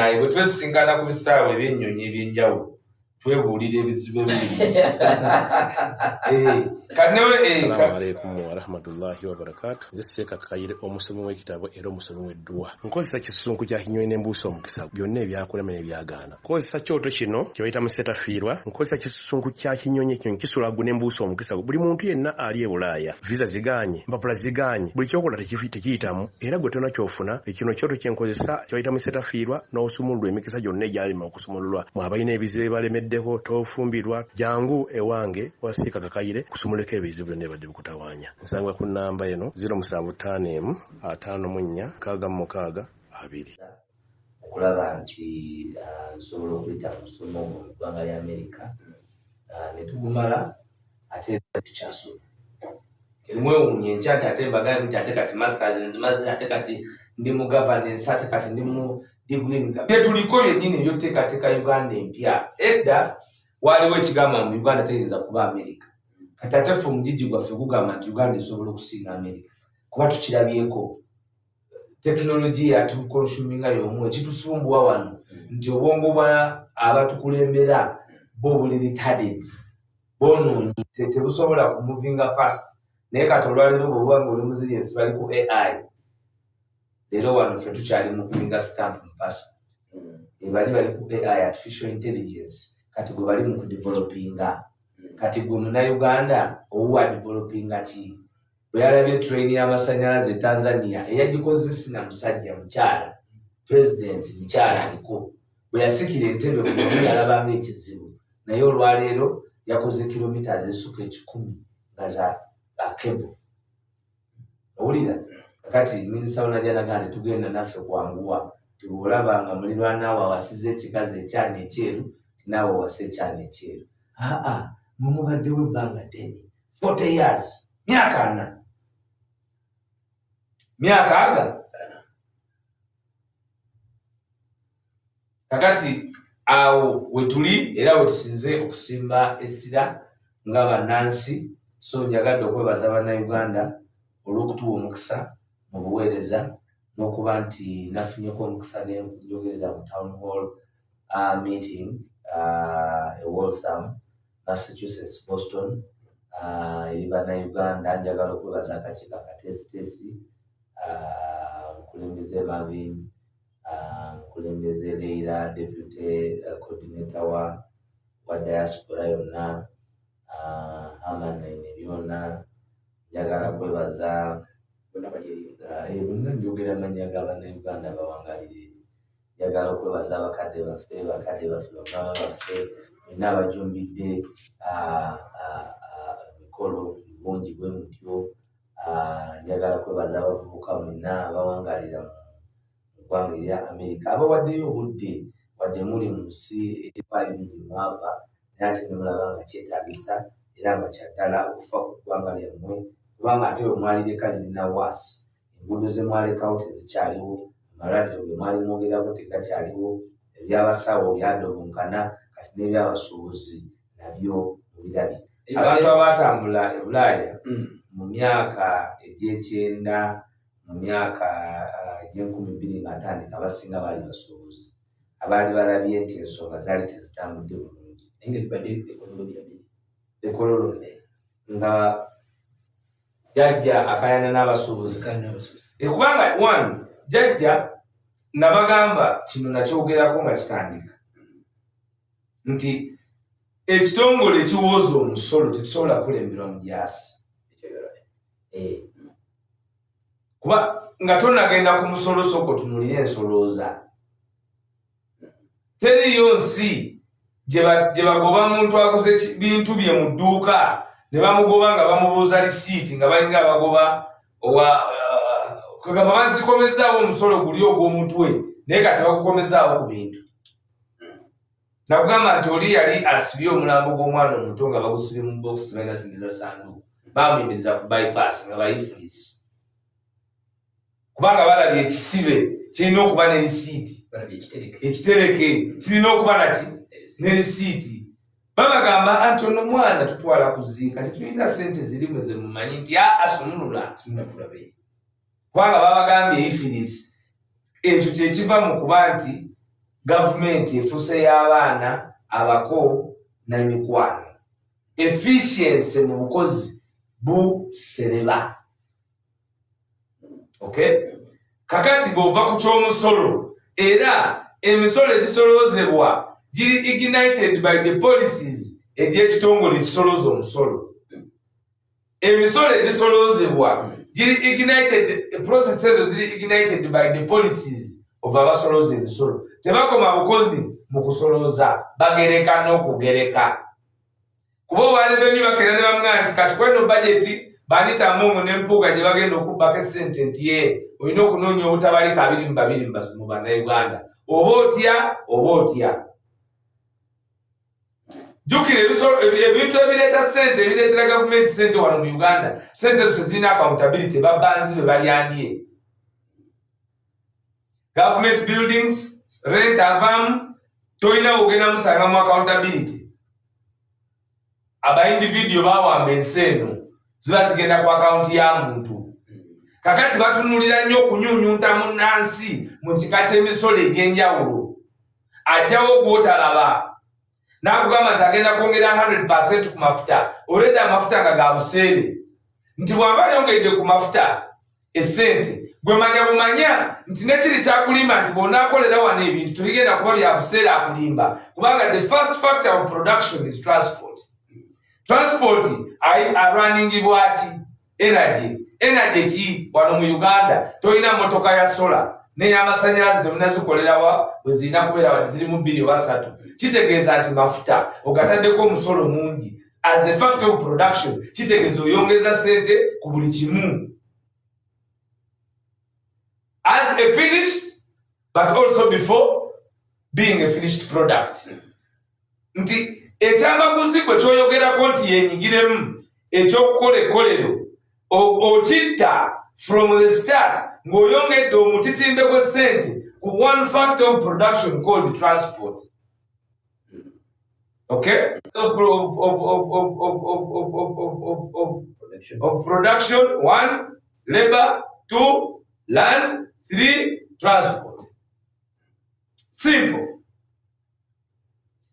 Bannaaye, bwe twesisinkana ku bisaawe ebyennyonyi ebyenjawulo, twebuulira ebizibu ebiri mu nsi. Eh, kati newe, Assalamu alaikum warahmatullahi wabarakatu. Nze Seeka Kayire, omusomi w'ekitabo era omusomi w'edduwa. Nkozesa kisusunku kya kinyonyi n'embuusa omukisa, byonna ebyakulema n'ebyagaana. Nkozesa kyoto kino kye bayita musetafiirwa. Nkozesa kisusunku kya kinyonyi, ekinyonyi kisula ggu n'embuusa omukisa. Buli muntu yenna ali e Bulaaya, visa zigaanye, empapula zigaanye, buli ky'okola tekiyitamu, era gwe tolina ky'ofuna. Kino kyoto kye nkozesa kye bayita musetafiirwa, n'osumululwa emikisa gyonna egyalema okusumululwa. Mwe abalina ebizibu ebibalemeddeko, tofumbirwa, jangu ewange wa Seeka Kakayire kusumuleko ebizibu byonna ebibadde bikutawaanya. Nsangibwa ku nnamba eno ziro musanvu ttaano emu ataano mu nnya nkaaga mu mukaaga abiri. Okulaba nti nsobola okuyita mu musomo ogwo mu ggwanga lya Amerika, ne tugumala, ate tukyasoma. Mwewuunye enkya nti ate mbagambye nti ate kati masters nzimaze, ate kati ndi mu governance, ate kati ndi mu degree. Bye tuliko byennyini ebyokuteekateeka Uganda empya. Edda waaliwo ekigamba mu Uganda teyinza kuba Amerika. Kati ate ffe omugigi gwaffe gugamba nti Uganda esobola okusinga Amerika, kuba tukirabyeko tekinologiya tukonsuminga y'omu. Ekitusumbuwa wano nti obwongo bwa abatukulembera bo buli retarded, bonoonye, tebusobola kumuvinga fast. Naye kati olwaleero bw'oba nga oli muziri ensi bali ku AI, leero wano ffe tukyali mu kulinga stamp mu passport. Bali bali ku AI, artificial intelligence, kati gwe bali mu kudevelopinga. Kati gwe Munnayuganda owuwa developinga ki? Bwe yalabye train y'amasannyalaze e Tanzania eyagikoze sina musajja, mukyala president, mukyala aliko, bwe yasikira entebe buli omu yalabanga ekizibu, naye olwaleero yakoze kilomita ezisukka 100 nga za cable. Owulira kakati minisita Onajanaga nti tugenda naffe kwanguwa, tibwolaba nga mulirwanaawo awasiza ekikazi ekyana ekyeru, tinaawe owasa ekyana ekyeru. Aa, mwe mubaddewo ebbanga ddene, 40 years, myaka 40, myaka aga. Kakati awo wetuli era wetusinze okusimba essira nga bannansi. So njagadde okwebaza Bannayuganda olw'okutuwa omukisa mu buweereza n'okuba nti nafunyeko omukisa nenjogerera mu town hall meeting e Waltham, Massachusetts, Boston, eri Bannayuganda. Njagala okwebaza akakiiko akateesiteesi, omukulembeze Marvin, mukulembeze Leila, deputy coordinator wa diaspora yonna, Haman byonna. Njagala kwebaza bonna, njogera amannya ga Bannayuganda abawangalira eri. Njagala okwebaza abakadde baffe, bakadde baffe, bamaama baffe mwenna abajumbidde emikolo bungi bwe mutyo. Njagala kwebaza abavubuka mwenna abawangalira mu ggwanga erya Amerika, abawaddeyo obudde wadde muli mu nsi etefaayo nnyo gye mwava, naye ate ne mulaba nga kyetaagisa era nga kyaddala okufa ku ggwanga lyammwe, kubanga ate bwe mwalireka lirina waasi. Enguudo ze mwalekawo tezikyaliwo, amalwaliro ge mwali mwogerako tegakyaliwo, ebyabasawo byadobonkana, kati n'ebyabasuubuzi nabyo mubirabye. Abantu abaatambula e Bulaaya mu myaka egy'ekyenda, mu myaka egy'enkumi bbiri nga ntandika, abasinga baali basuubuzi abaali balabye nti ensonga zaali tezitambudde bulungi. Ekololo nga jjajja akayana n'abasuubuzi, kubanga one jjajja nabagamba kino nakyogerako nga kitandika nti ekitongole ekiwooza omusolo tekisobola kukulemberwa mu gyasi, kuba nga tonagenda ku musolo sooka otunuulire ensolooza. Teriyo nsi gye bagoba muntu aguze bintu bye mu dduuka ne bamugoba nga bamubuuza lisiiti, nga balinga abagoba owa kwegamba bazikomezaawo omusolo guli ogw'omutwe, naye kati bagukomezaawo ku bintu. Nakugamba nti oli yali asibye omulambo gw'omwana omuto nga bagusibye mu box, tebalina sente za sanduuku, bamuyimiriza ku bypass nga bayifulisi, kubanga balabye ekisibe kirina okuba ne risiiti, ekitereke kirina okuba naki ne risiiti. Babagamba anti ono mwana tutwala kuziika, tetulina sente zirimu zemumanyi nti asumulula, kubanga babagambye ifirisi. Ekyo kyekiva mu kuba nti Gavumenti efuuse y'abaana abako n'emikwano. Efficiency mu bukozi busereba. Okay, kakati bw'ova ku ky'omusolo, era emisolo egisoloozebwa giri ignited by the policies egy'ekitongole ekisolooza omusolo. Emisolo egisoloozebwa giri ignited, process ezo ziri ignited by the policies of abasolooza emisolo. Tebakoma bukozi mu kusolooza, bagereka n'okugereka, kuba owa revenue bakeera ne bamugamba nti kati kweno budget Anita Among ne Mpuuga gye bagenda okubbako essente, nti ye olina okunoonya obutabalika 22 mu Bannayuganda, oba otya oba otya. Jjukira, ebintu ebireeta ssente, ebireetera gavumenti ssente wano mu Uganda, ssente ezo tezirina accountability. Babanzi be balyandye government buildings, rent avaamu, tolina wogenda musanga mu accountability. Abaindividual bawamba ensi eno, ziba zigenda ku akawunti ya muntu. Kakati batunulira nnyo okunyunyunta munnansi mu kika ky'emisolo egy'enjawulo. Ajjawo gw'otalaba n'akugamba nti agenda kwongera 100% ku mafuta. Olwedde amafuta nga ga buseere, nti bw'aba ayongedde ku mafuta essente, gwe manya bumanya nti nekiri kyakulimba nti bw'onaakolera wano ebintu tebigenda kuba bya buseere. Akulimba, kubanga the first factor of production is transport. Transport aruningibwa ki? Energy. Energy ki? Wano mu Uganda tolina motoka ya solar n'eyamasanyalaze, temunazikolerawa bwe zirina kubeera wadde ziri mu bbiri oba ssatu. Kitegeeza nti mafuta ogataddeko omusolo mungi as a factor of production, kitegeeza oyongeza sente ku buli kimu as a finished, but also before being a finished product. Nti ekyamaguzi gwe kyoyogerako nti yenyigiremu ekyokukola ekkolero, okitta from the start ng'oyongedde omutitimbe gw'essente ku one factor of production called transport. Okay, of production: one, labor; two, land; three, transport. Simple.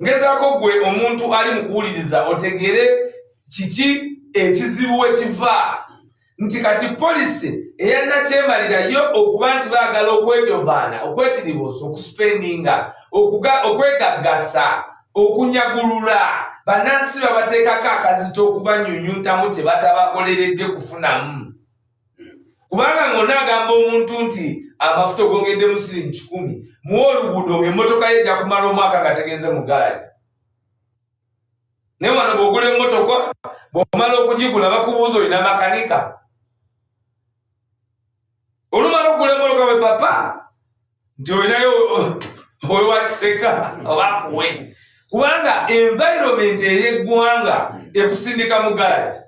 Ngezaako gwe omuntu ali mu kuwuliriza otegere kiki ekizibu we kiva, nti kati policy eyannakyemalira yo okuba nti baagala okwejovaana, okwetiribuusa, okuspendinga, okwegaggasa, okunyagulula bannansi, babateekako akazito okubanyunyuntamu kye batabakoleredde kufunamu. Kubanga ng'onaagamba omuntu nti amafuta ogongeddemu siringi 100, muwe oluguudo ng'emmotoka ye ejja kumala omwaka nga tegenze mu gaali. Naye wano bw'ogula emmotoka, bw'omala okugigula bakubuuza olina makanika. Olumala okugula emmotoka bwe papa nti olinayo oyo wakiseka oba akuwe, kubanga environment ey'eggwanga ekusindika mu garagi.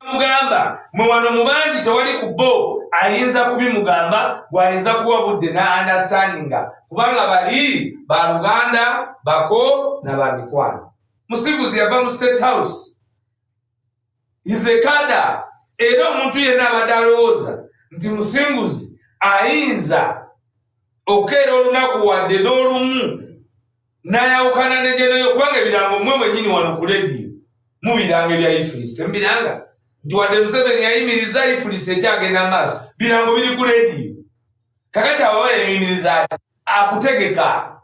Mugamba mwe wano mu bangi tewali ku bo ayinza kubimugamba, gwayinza kuwa budde na understandinga, kubanga bali baluganda bako na bamikwano. Musiguzi yava mu State House izekada, era omuntu yenna abadde alowooza nti Musinguzi ayinza okukeera olunaku wadde n'olumu n'ayawukana ne General, kubanga ebirango mmwe mwennyini wano ku lediyo mubiranga ebya EFRIS, temubiranga nti wadde Museveni yayimiriza, EFRIS ekyagenda mu maaso, birango biri ku lediyo. Kakati abo aba yayimiriza ati akutegeka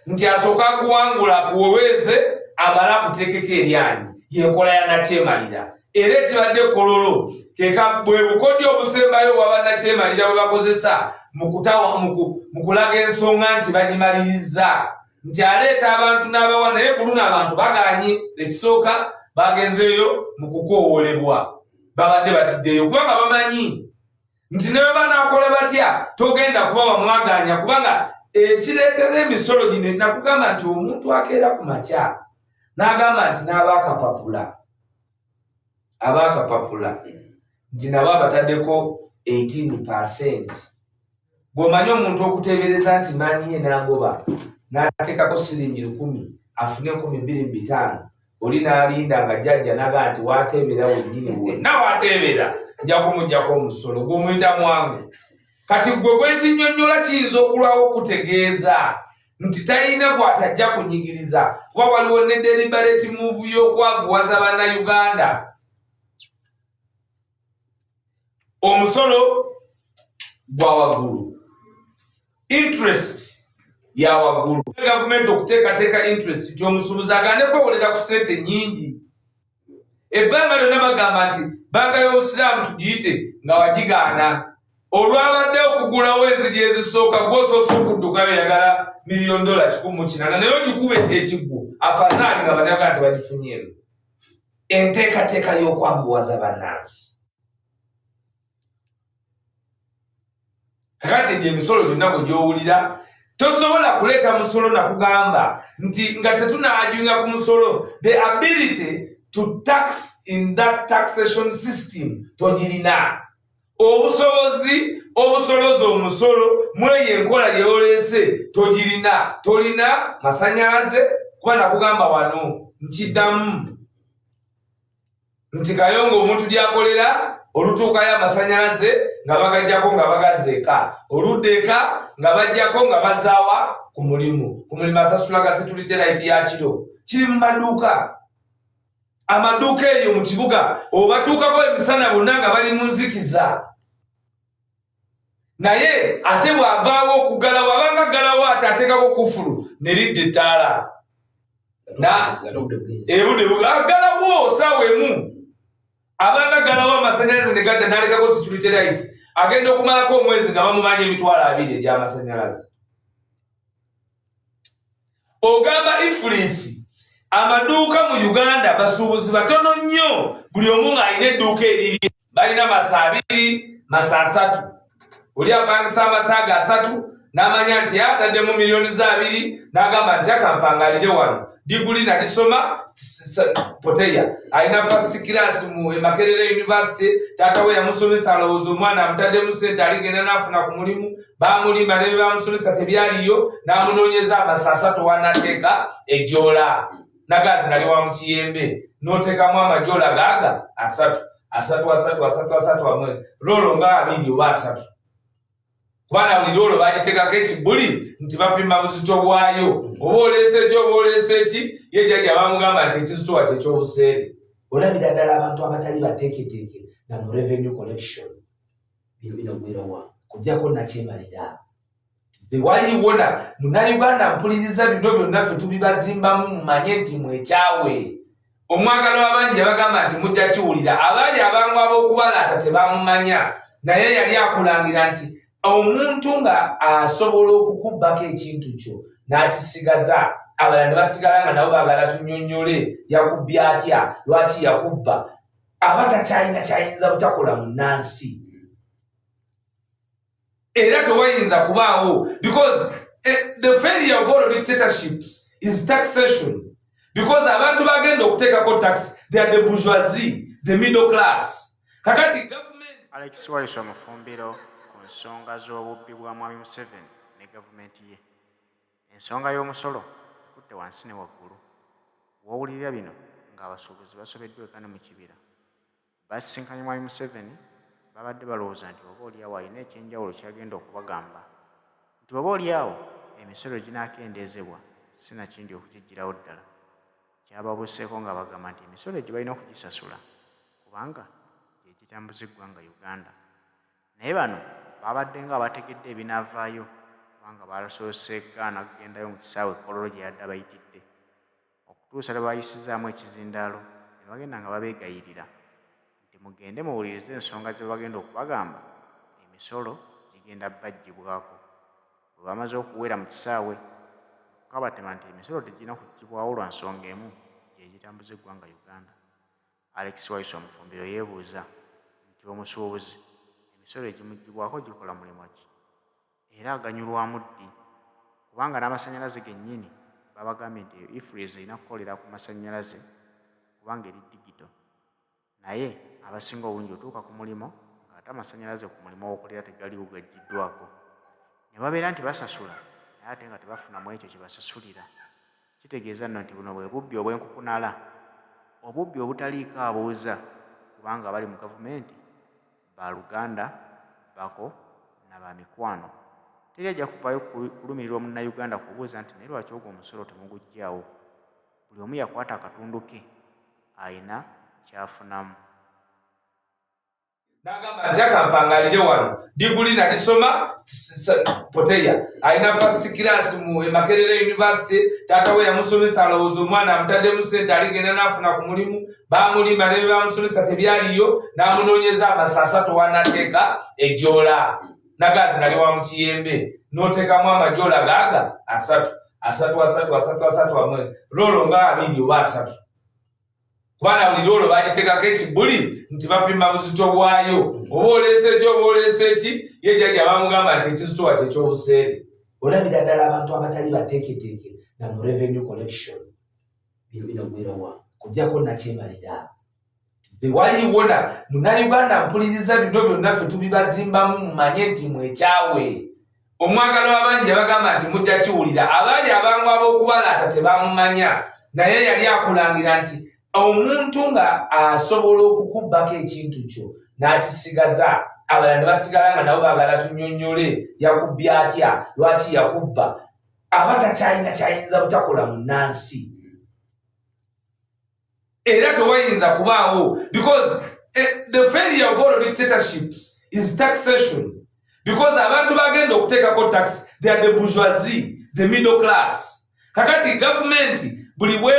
nti asooka akuwangula, akuweweeze, amale akuteekeko eryanyi. Yenkola ya nakyemalira. Era ekibadde Kololo keka bwe bukodyo obusembayo obwa bannakyemalira bwe bakozesa mu kulaga ensonga nti bagimaliriza, nti aleeta abantu n'abawa. Naye ku luno abantu baganye. Ekisooka, bagenzeeyo mu kukoowolebwa, babadde batiddeyo kubanga bamanyi nti ne bwe banaakola batya togenda kuba wamwaganya. Kubanga ekireetera emisolo gino, nakugamba nti omuntu akeera ku makya n'agamba nti n'abaakapapula, abaakapapula nti nabo abataddeko 18%. Bw'omanyi omuntu okuteebereza nti maanyi ye n'agoba n'ateekako siringi 1000 afune 2500, oli n'alinda nga jjajja naga nti wateebera wennyini wonna wateebera, nja kumugjako omusolo gw'omuyita mwangu. Kati gwe gwenkinyonnyola kiyinza okulwawo okutegeeza nti talina gw'atajja kunyigiriza, kuba waliwo ne deliberate move y'okwavuwaza Bannayuganda. Omusolo gwa waggulu, interest ya waggulu. Gavumenti okuteekateeka interest nti omusuubuzi agande kwewolera ku ssente nnyingi. Ebbanga lyonna bagamba nti banka y'Obusiraamu tugiyite nga wagigaana. Olwabadde okugulawo enzigi ezisooka, gwosoose okuddukayo oyagala miliyoni dola 180, naye ogikube ekigwo afazaali nga Bannayuganda tebagifunyeemu. Enteekateeka y'okwavuwaza bannansi. Kakati egyo emisolo gyonna gwe gy'owulira, tosobola kuleeta musolo nakugamba nti nga tetunaajunga ku musolo. The ability to tax in that taxation system togirina. Obusobozi obusoloza omusolo mweyo enkola yeoleese togirina. Tolina masanyalaze, kuba nakugamba wano nkiddamu nti Kayongo omuntu gyakolera olutuukayo amasanyalaze nga bagajjako nga bagazza eka, oludda eka nga bajjako nga bazaawa ku mulimu. Ku mulimu asasula ga security light ya kiro. Kiri mu maduuka, amaduuka eyo mu kibuga obatuukako emisana bonna nga bali mu nzikiza. Naye ate bw'avaawo okuggalawo, abanga aggalawo ate ateekako kufulu ne lidda ettaala ebudde aggalawo saawa emu, abanga aggalawo amasanyalaze ne gadda n'alekako security light. Agenda okumalako omwezi nga bamubanja 20,000 egy'amasanyalaze. Ogamba EFRIS, amaduuka mu Uganda basuubuzi batono nnyo, buli omu ng'alina edduuka eriri, balina masa 2, masa 3. Oli apangisa amasa ge 3 n'amanya nti ataddemu miliyoni za 2, n'agamba nti akampangalire wano, diguli nalisoma poteya, alina first class mu Makerere University, taata we yamusomesa, alowooza omwana amutaddemu sente aligenda n'afuna ku mulimu. Bamulimba, ne bamusomesa tebyaliyo, n'amunoonyeza amasa 3 wanateeka ejjoola nagazi nali wa mukiyembe, n'oteekamu amajoola gaaga 3 3 3 3 3 amwe roolo nga 20 oba 30, kubanga buli roolo bagiteekako ekibuli nti bapima buzito bwayo, oba oleese eki oba oleese eki. Ye jjajja bamugamba nti ekizitowa kyekyobuseere. Olabira ddala abantu abatali bateeketeeke na mu revenue collection. Bino binagwerawa? Kujjako nakyemalira tewaliwo na Munnayuganda mpuliriza bino byonna ffe tubibazimbamu, mumanye nti mwekyawe omwagalo. Abangi yabagamba nti mujja kiwulira. Abaali abangu ab'okubalaata tebamumanya, naye yali akulangira nti omuntu nga asobola okukubbako ekintu kyo n'akisigaza, abalala ne basigala nga nabo baagala tunyonnyole yakubbye atya, lwaki yakubba, aba takyalina kyayinza butakola munnansi. Era tewayinza kubaawo, because the failure of all dictatorships is taxation, because abantu bagenda okuteekako tax, they are the bourgeoisie, the middle class. Kakati government Alex Waiswa Mufumbiro ku nsonga z'obubbi bwa Mwami Museveni ne gavumenti ye. Ensonga y'omusolo ekutte wansi ne waggulu. W'owulirira bino ng'abasuubuzi basobeddwa eka ne mu kibira. Basisinkanye Mwami Museveni, babadde balowooza nti oba oliawo alina ekyenjawulo ky'agenda okubagamba, nti oba oliawo emisolo ginaakendeezebwa sinakindi okugiggyirawo ddala. Kyababuuseeko nga bagamba nti emisolo egyo balina okugisasula kubanga gye gitambuza eggwanga Uganda. Naye bano babadde nga abategedde ebinaavaayo, kubanga basoose gaana kugendayo mu kisaawe Kololo gye yadde abayitidde, okutuusa lwe bayisizaamu ekizindaalo ne bagenda nga babeegayirira nti mugende muwulirize ensonga ze bagenda okubagamba, emisolo gigenda baggyibwako. Bwe bamaze okuwera mu kisaawe okukabatema nti emisolo tegirina kuggyibwawo lwa nsonga emu, gye gitambuza eggwanga Uganda. Alex Waiswa Mufumbiro yeebuuza nti omusuubuzi emisolo egimuggyibwako gikola mulimu ki, era aganyulwamu ddi, kubanga n'amasannyalaze gennyini babagambye nti eyo EFRIS erina kukolera ku masannyalaze kubanga eri digito, naye abasinga obungi otuuka ku mulimu ng'ate amasannyalaze ku mulimu owokolera tegaliwo, gaggyiddwako, ne babeera nti basasula naye ate nga tebafunamu ekyo kye basasulira. Kitegeeza nno nti buno bwe bubbi obw'enkukunala, obubbi obutaliiko abuuza, kubanga abali mu gavumenti baluganda bako. na ba mikwano. Teri ajja kuvaayo kulumirirwa Munnayuganda kubuuza nti naye lwaki ogwo omusolo temuguggyaawo? Buli omu yakwata akatundu ke alina ky'afunamu. N'agamba nti akampangalire wano, diguli nalisoma poteya, alina first class mu Makerere University. Taata we yamusomesa alowooza omwana amutaddemu sente aligenda n'afuna ku mulimu. Bamulimba, ne bamusomesa tebyaliyo, n'amunoonyeza amasa 3 wanateeka ejjoola nagazi nali wa mukiyembe, n'oteekamu amajoola gaaga 3 3 3 3 3 amwe roolo nga 20 oba 30, kubanga buli roolo bagiteekako ekibuli nti bapima buzito bwayo, oba oleese eki oba oleese eki. Ye jjajja bamugamba nti ekizitowa kyekyobuseere. Olabira ddala abantu abatali bateeketeeke na mu revenue collection. Bino binagwerawa? Kujjako nakyemalira tewaliwo na Munnayuganda. Mpuliriza, bino byonna ffe tubibazimbamu, mumanye nti mwekyawe omwagala w'abangi. Yabagamba nti mujja kiwulira. Abaali abangu ab'okubalaata tebamumanya, naye yali akulangira nti omuntu nga asobola okukubbako ekintu kyo n'akisigaza, abalala ne basigala nga nabo baagala tunyonnyole yakubbye atya, lwaki yakubba, aba takyalina kyayinza butakola munnansi. Era tewayinza kubaawo, because the failure of all dictatorships is taxation, because abantu bagenda okuteekako tax, they are the bourgeoisie, the middle class. Kakati gavumenti buli bwe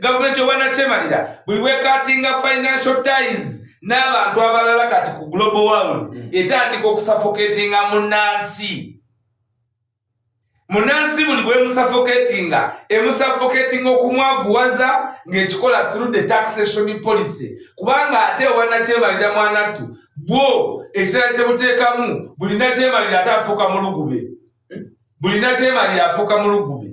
gavumenti obwanakyemalira buli bwecuttinga financial ties n'abantu abalala kati ku global world, etandika okusuffocatinga munnansi. Munnansi buli bwemusuffocatinga, emusuffocatinga okumwavuwaza ng'ekikola through the taxation policy, kubanga ate obwannakyemalira mwanattu bwo ekirala kyebuteekamu, buli nakyemalira ate afuuka mulugube, buli nakyemalira afuuka mulugube.